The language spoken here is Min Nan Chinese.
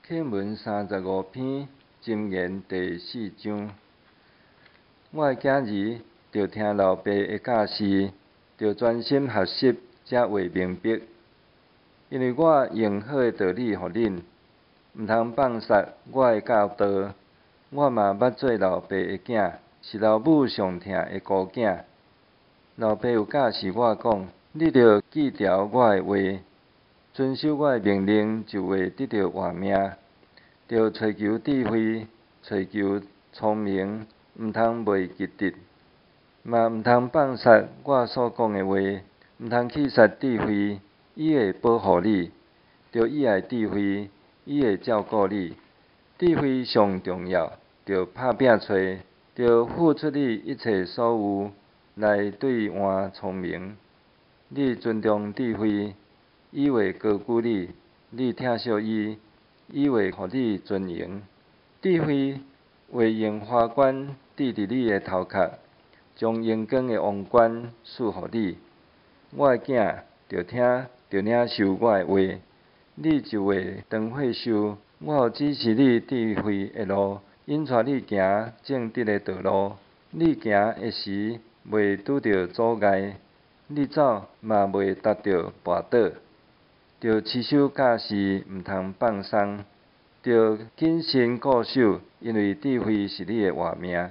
課文35篇，箴言第四章。我的囝兒，著聽老爸的教示，著專心學習，才會明白。因為我用好的道理予恁，毋通放殺我的教導。我嘛捌做老爸的囝，是老母上疼的孤囝。老爸有教示我講：你著記牢我的話，遵守我的命令，就會得著活命。著揣求智慧，揣求聰明，毋通袂記得，嘛毋通放殺我所講的話，毋通棄殺智慧，伊會保護你；著喜愛智慧，伊會照顧你。智慧上重要，著拍拚揣，著付出你一切所有來兌換聰明。你尊重智慧，伊會高舉你；你疼惜伊，伊會予你尊榮。智慧會用花冠戴佇你的頭殼，將榮光的王冠賜予你。我的囝，著聽，著領受我的話，你就會長歲壽。我有指示你智慧的路，引帶你行正直的道路。你行的時，袂拄著阻礙；你走嘛袂踏著跋倒。著持守教示，毋通放鬆；著謹慎固守，因為智慧是你的活命。